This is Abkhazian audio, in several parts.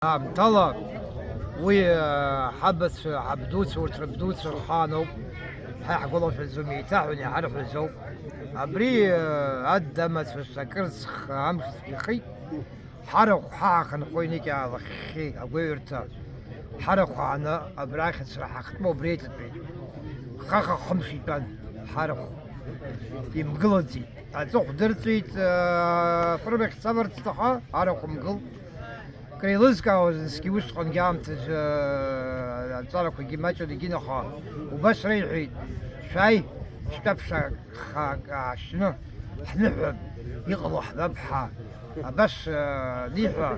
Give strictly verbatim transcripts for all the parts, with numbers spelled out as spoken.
Аамҭала уи, э, ҳабацәа, ҳабдуцәа, урҭ рабдуцәа рхаан ауп. Ҳа иаҳгәалашәаӡом, еиҭаҳәаны иҳарҳәаз ауп. Абри, э, адда амацәыс акырӡ х-, амш цәгьахеит. Ҳарахә ҳаҳахынҳәуа иникьаалахьхьи агәаҩарҭа. Ҳарахә ааны абра ахьыӡра ҳахтәы убри еиҭатәеит. Хаха хымш итәан ҳарахә. Имгылаӡеит. Аҵыхә дырҵәеит, э, афырмахь дцаларц сҭахы, арахә мгыл. Креилызкаауаз насгьы усҟангьы аамҭазы, э, аҵарақәагьы маҷын егьинаха. Убас реиҳәеит, шәааи, шәтәа ԥшак хаак аашьны ҳныҳәап, иҟало ҳбап ҳәа. Абас, э, аниҳәа,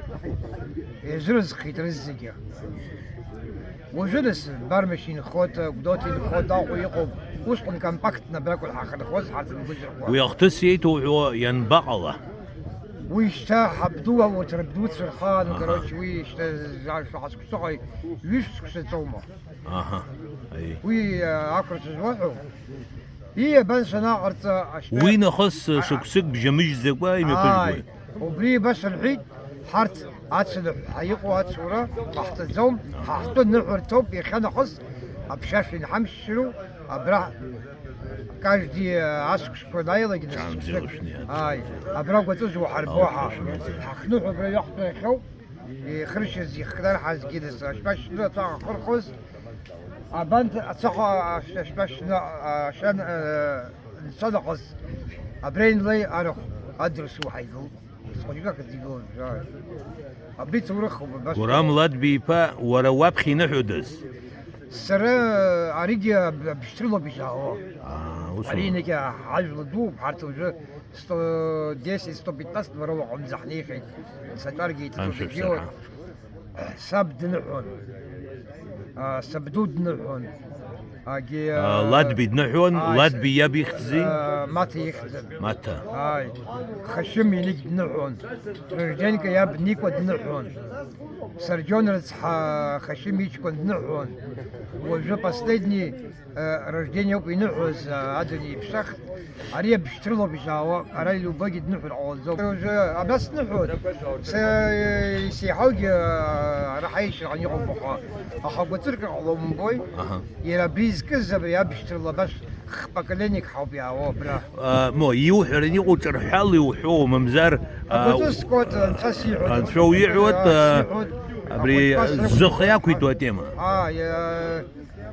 еизырызхит рызегьы. Уажәы нас Бармашь инхоит, Гәдоуҭа инхоит, Аҟәа иҟоуп. Усҟан компактны абракәын ҳахынҳәуаз ҳарҭ мгәыжьрақәа. Уи ахҭыс иеиҭоуҳәо ианбаҟала? Уи шьҭа ҳабду, урҭ рабдуцәа рхаан, Аҳа. Короче, уи шьҭа шәа-, шәаҳа шықәсыҟа, ҩышә шықәса ҵоума? Аҳа, аи. Уи, а, ақәырцәа зуаҳәо? Ии, абан санаҟарҵа, ашьҭа Уи нахыс, а, шықәсык бжьамыжьӡакәа имҩаԥыжәгои? Ааи, убри еибасырҳәеит, ҳарҭ ацәаныҳәа иҟоу ацура ҟаҳҵаӡом, ҳа ҳтәы ныҳәарҭоуп, иахьанахыс аԥшьашәа инҳамшьшьыроу, абра каждый, а, асқәсқәа наилагьы Ҽаанбзиала шәнеи, ааи, аӡәӡәӡәа. Абра гәаҵәызу ҳарбо Алла ҳа. Ҳахныҳәа абра иаҳтәу иахьоу. Ихыршьыз, ихкнарҳазгьы нас ашьтәа шьны ацәа ахырхыз, абанҭ ацәаха ашьтәа шьны, а, шьан, а, нцәа нахыс, абра инлеи арахә адресу ҳаигылт. Схәыҷқәа ахьӡ игылан, жа. Абри ҭоурыхуп, абас. Гурам Лад-биԥа, уара уаԥхьа иныҳәодаз? Сара аригьы аб-, абшьҭрылоуп изаауа. Аа, ус Ари ала. Инаки ажәла дууп, ҳарҭ уажәы сто десять, сто пятнадцать уара уаҟынӡа ҳнеихьеит. Саҿаргеит Анцәа ҳәа. Саб дныҳәон. А, сабду дныҳәон. Агьи, А, а, Лад-би дныҳәон, ааи, Лад-би иаб ихьӡзи? А, Маҭа ихьӡын. Маҭа. Ааи. Хашьым Елик дныҳәон. Рыжденко иаб Никәа дныҳәон. Сарџьон рыцҳа Хашьым иҷкәын дныҳәон. Уажәы последний Э, рождение ауп иныҳәоз, э, адунеи иԥсахт. Ари абшьҭрылоуп изаауа, ара илубагьы дныҳәар ҟалаӡом. Уажәы абас сныҳәоит, са, э, исеиҳаугьы, э, ара ҳаишьраҟны иҟоуп, аха, аха агәаҵәырҟьа ҟалом умбои? Аҳа. Иара абри зкыз абри абшьҭрыла абас х-поколенник ҳауп иаауа абра. А, мо, иуҳәаран иҟоу ҿырҳәала иуҳәоу, мамзар, а, Агәаҵәа скуеит, анцәа сиҳәоит. Анцәа уиҳәоит, а, а, сиҳәоит. Абри Агәаҵәа срыхәоит. Зыхы иақәиҭу атема. А, иа-,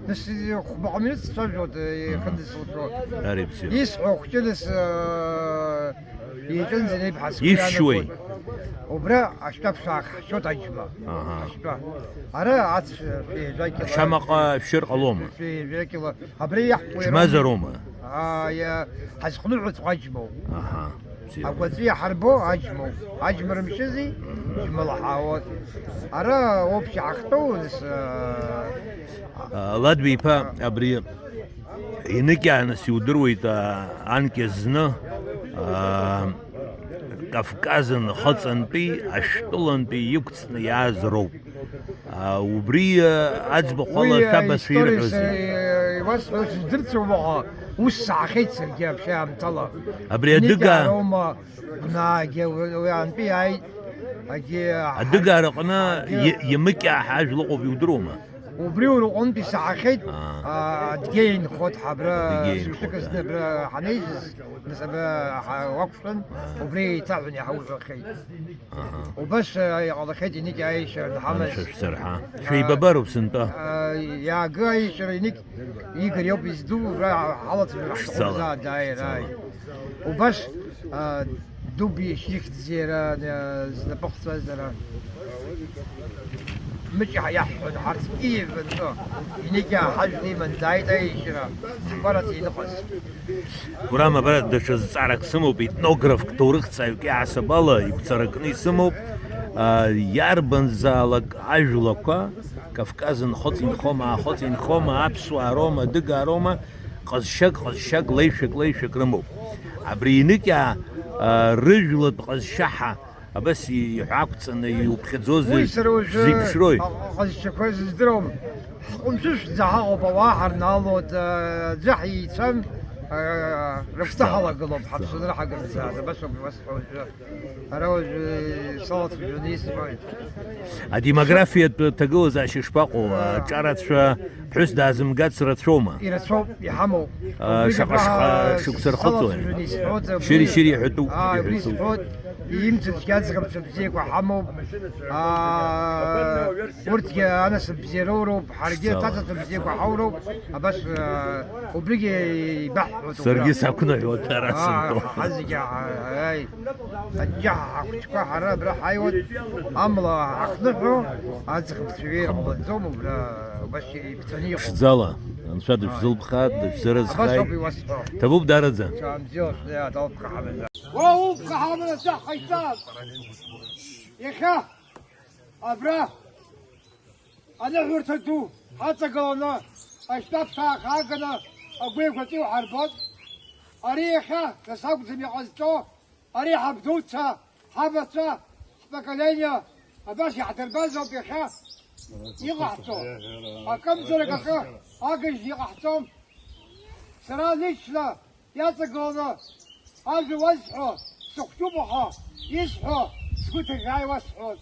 Нас хәбаҟа минуҭ сцәажәоит, ихыдысылшо. Ари бзиоуп. Исҳәо хәҷы нас, э, иаҿынӡа инеиԥҳасуеит. Ишәшьуеи? Убра ашьтәа ԥшаак ҳшьоит аџьма. Аҳа. Ашьтәа. Ара ацә шәи жәакьла. Ашьамаҟа шәшьыр ҟалома? Шәи жәакьла. Абра иаҳкуеи? Џьмазароума? Аа, иа-, ҳазхныҳәо ҵәҟьа аџьмоуп. Аҳа. Бзиа. Агәаҵәа иаҳарбо аџьмоуп. Аџьма рымшьызи, џьмала ҳаауеит. Ара общий ҳахьтәоу, нас, э, Лад-биԥа, абри иныкьааныс иудыруеит, а, анкьа зны, а, Кавказын хыҵантәи, ашәтәылантәи иқәҵны иааз роуп. А, убри, а, аӡбахә ала Уи, а, шәабацәа история ирҳәозеи? Са, э, иуасҳәо сыздырцәом, аха ус саҳахьеит саргьы аԥшьа аамҭала. Абри адыга Никьаароума, Гәнаагьы, уи, уи аантәи иааит, агьи, Адыгаараҟны агьи. Й-, Иамыкьаа ҳәа ажәла ыҟоуп, иудыруама? Убри урҟынтә исаҳахьеит, Аа. а, Адгьеиа инхоит ҳабра, Адгьеиа зҩ-шықәса инхоит, зны аа. Абра ҳанеизыз, нас абра ҳа-, уақәшәан, Аа. Убри еиҭаҳәаны иҳауҳәахьеит. Аҳа. Убас, а, иҟалахьеит инык аишьара нҳамаз. Анцәа шәсырҳа. А, Шәеибабароуп сынтәа. А, иаага аишьара инык Игор иоуп изду, убра ҳалацәажәара Ԥшӡала. Ҳҭахуп заа дааир, ааи. Ԥшӡала. Убас, а, Дуб ихьӡ иара, а, знапы ҟаҵазар. Мыҷ иаҳҳәон, ҳарҭ ииҳәон, ҳәа. Иныкьаа ҳажәла иман дааит аишьара, ҳкәараҵа иныҟәаз. Гурам, абра даҽа зҵаарак сымоуп, етнографк, ҭоурыхҭҵааҩк иаҳасаб ала игәцаракны исымоуп, а, иарбанзаалак ажәлақәа, Кавказ нхыҵ-инхома, аахыҵ-инхома, аԥсуаа роума, адыгаа роума, ҟазшьак, ҟазшьак, леишәак, леишәак рымоуп. Абри иныкьаа, а, рыжәлатә ҟазшьа ҳа Абас иҳәа ақәҵаны иуԥхьаӡозеи, Уи сара уажәы зеиԥшрои? Аҟазшьақәа зыздыруам. Ҳҟәымшәышәӡа ҳаҟоуп, ауаа ҳарнаалоит, аӡәы ҳицәам, Рыԥсы ҳалагылоуп, ҳаԥсынра ҳагымзааз, абас ауп иуасҳәо уажәы. Ара уажәы салацәажәаны исҳәоит. Адемографиатә ҭагылазаашьа шԥаҟоу? Аҿарацәа ԥҳәыс даазымгац рацәоума? Ирацәоуп, иҳамоуп. Шаҟа шаҟа шықәса рхыҵуеит? Шьыри-шьыри иҳәатәуп, аа, убри иҳәатәуп. Сҳәоит, имцац иаӡӷабцәа бзиақәа ҳамоуп. Аа, урҭгьы анасыԥ бзиа роуроуп, ҳаргьы аҭацацәа бзиақәа ҳауроуп. Абас, аа, убригьы ибаҳҳәоит. Саргьы сақәныҳәоит ара сынтәа. Ҳа зегьы, ааи, аџьаҳ ҳахәыҷқәа ҳара абра ҳаиуеит, амла ҳахныҳәо, аӡӷабцәа иҟалаӡом, убра убас иԥҵәаны иҟоуп. Ԥшӡала, Анцәа дышәзылԥхааит, дышәзыразхааит. Абас ауп иуасҳәо. Ҭабуп даараӡа. Уа улԥха ҳаманаҵәа ҳаиҵан! Иахьа абра аныҳәарҭа ду ҳаҵагыланы, ашьтәа ԥҭа аахааганы агәеиқәаҵәа иуҳарбоит. Ари иахьа нас акәӡам иҟазҵо, ари ҳабдуцәа, ҳабацәа, ҳпоколение абас иаҳдырбаз ауп иахьа иҟаҳҵо. Акымзарак акы агыжьны иҟаҳҵом. Сара лично иаҵагыланы ажәа уазҳәо, сыхәҷуп уаха, исҳәо, сгәы ҭыӷьӷьаа иуасҳәоит.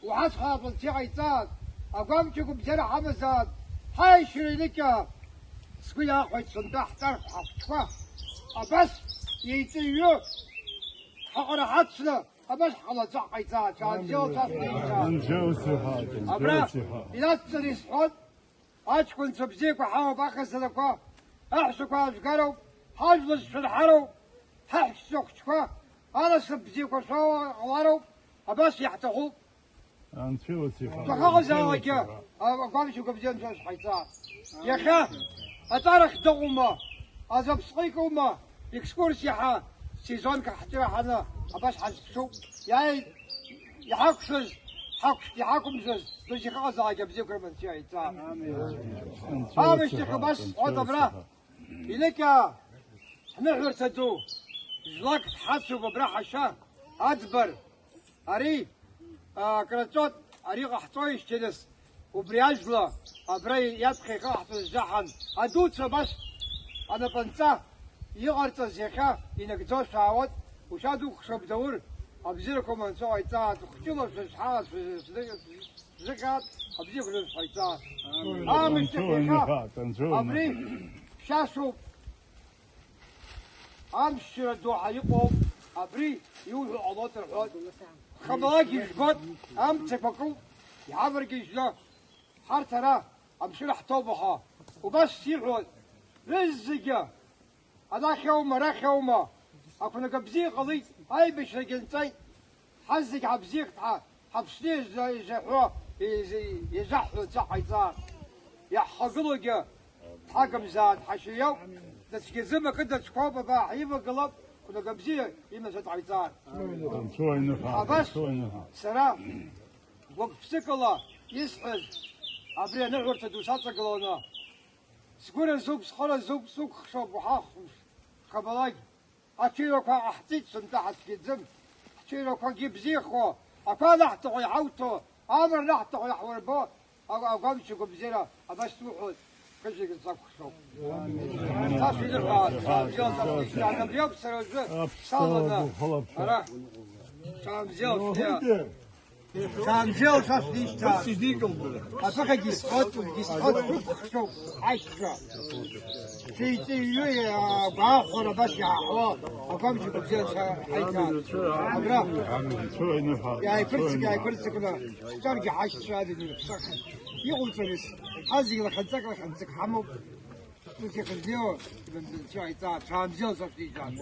Уҳацхраап, анцәа иҟаиҵааит, агәамчақәа бзиара ҳамазааит, ҳаишьара иныкьа. Сгәы иаахәеит сынтәа ҳҵар ҳахәҷқәа. Абас еиҵыҩҩы ҳаҟара ҳацны, абас ҳҟалаҵәа ҳҟаиҵааит, шәаанбзиала, шәаԥхьа иҵааит. Анцәа ус иҳәааит, анцәа ус иҳәааит. Абра инацҵаны исҳәоит. Аҷкәынцәа бзиақәа ҳамоуп, ахаҵарақәа, аҳәсақәа аажәгароуп, ҳажәла зшәырҳароуп, ҳаҳәшьцәа хәыҷқәа, анасыԥ бзиақәа шәауа ҟалароуп, абас иаҳҭахуп. Анцәа иуасихап. Дахьыҟазаалакгьы агәамчақәа бзиа анцәа шәҳаиҵаа. Иахьа аҵарахь дыҟоума, аӡаԥсҟы икума, Екскурсиа ҳәа сезонк ҳтәы аҳаны абас ҳазԥшуп. Иааи-, иҳақәшәаз, ҳақәшәт, иҳақәымшәаз, дозихаҟазаалак абзиақәа рыман сиаиҵаа. Амышьҭахь абас сҳәоит абра, иныкьаа ҳныҳәарҭа ду, жәлак дҳацуп абра ҳашьа, аӡбар. Ари, а, краҵәот, ари ҟаҳҵоижьҭеи нас, убри ажәла, абра иаԥхьа иҟаҳҵоз заҳан, адуцәа абас анапынҵа иҟарҵаз иахьа инагӡо шәаауеит, ушьа дукәхшоуп, Даур, абзиарақәа манҵәо ҟаиҵааит, хәҷыла шәызҳалаз шәзы-, шәзы-, шәзыхьаат, абзиақәа шәҟаиҵааит. Амышьҭахь иахьа абри шәашоуп. Амччара доуҳа иҟоуп, абри иуҳәо ҟалоит рҳәоит. Хабалак ижәбоит, амцақәа куп, иҳаваргьежьны, ҳарҭ ара амшын ҳҭоуп ҳәа. Убас сиҳәоит, рызегьы, анахь аума, арахь аума, ақәнага бзиа ҟалеит, аибашьрагьы нҵәеит. Ҳазегь ҳабзиахт ҳа, ҳаԥсны иза-, изаҳәо, иза-, изаҳҳәо ҵәа ҟаиҵа. Иаҳхагылоугьы дҳагымзааит, ҳашьа иоуп, дацәгьаӡым акы дацәқәоуп, абаа ҳивагылап, хәнага бзиа имаӡа дҟаиҵааит. Анцәа иныҳәа, абас анцәа иныҳәа. Сара гәык-ԥсыкала исҳәаз, абри аныҳәарҭа ду саҵагыланы, сгәы разуп, схы разуп, сукәхшоуп, уҳахәмш, хабалак. Аҽыҩрақәа ҟаҳҵеит сынтәа ҳацәгьаӡым. Ҳҽыҩрақәагьы бзиахо, ақәа анаҳҭахо иҳауҭо, амра анаҳҭахо иаҳурбо, а-, агәамчақәа бзиара абас суҳәоит, хыжьгьы сакәхшоуп. Сашәа иныҳәааит, саабзиала саԥсишьҭаан, абри ауп сара аӡәы саланы ара саабзиала сниа. Саанбзиала шәа шәишьҭа. Аԥыхьагьы исхоит, исхоит, шәықәхшоуп, аишьцәа. Шәеиҵыҩҩы, агәаахәара абас иаҳауа, агәамчақәа бзиа ҳаиҭа. Абра. Иааиқәырццак, иааиқәырццакны, ҳҿаргьы ҳашьцәа адагьы ирыԥсахит. Иҟауҵарыз, ҳазегь лахьынҵак, лахьынҵак ҳамоуп. Ус ихьызнеиуа, дынцәа иҵаа, цәаамзиала сашәҭиҵаан.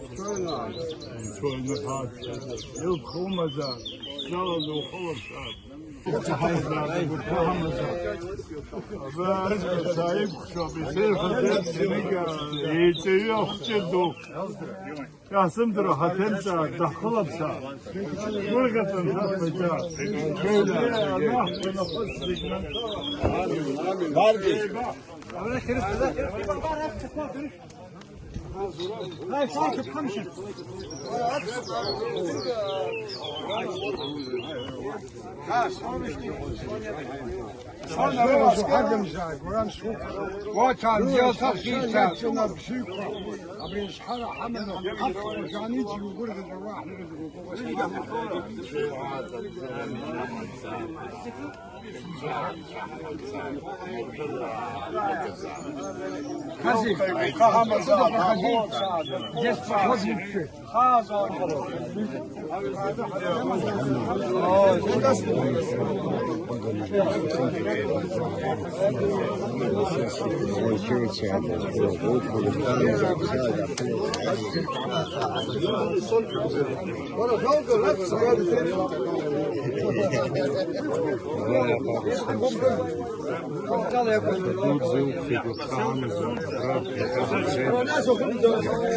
Илԥха умазаап, шәзаланы ухылаԥшаап. Уқәҳаизаап, агәырқьа ҳамазаап. Абар, сааиқәхшәап, исеиҳәаз еиԥш, зегьы еиҵаҩы ахәҷы ду. Иаҳзымдыруа ҳаҭемҵаа, даҳхылаԥшаап. Гәырӷьаҵәа нхарҭәаӡа. Шәеила, анаҳкәа нахыс зегь нанҵала. Еибаҳ. Ақыҭаҿы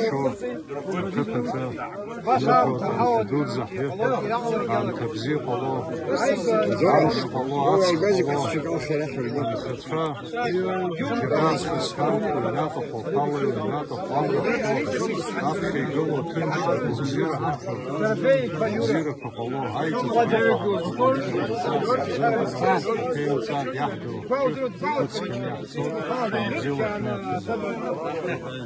иҟоу аамҭа дуӡӡа ҳәа, аамҭа бзиа ҟало, амш ҟало, ацә ҟало, анхацәа, џьабаа Христианқәа иҩнаҭахо, аԥала иҩнаҭахо, амра ԥшуа, аԥхьа игылоу аҭынчра, абзиара ҳарҭо, абзиарақәа ҟало, аиҿыҵҟьақәа ҳарҭо, аԥеинҵагь иаҳдыруа ҳцәа ыцқьаны иаҳцоит, бзиала шәнеиԥшыз.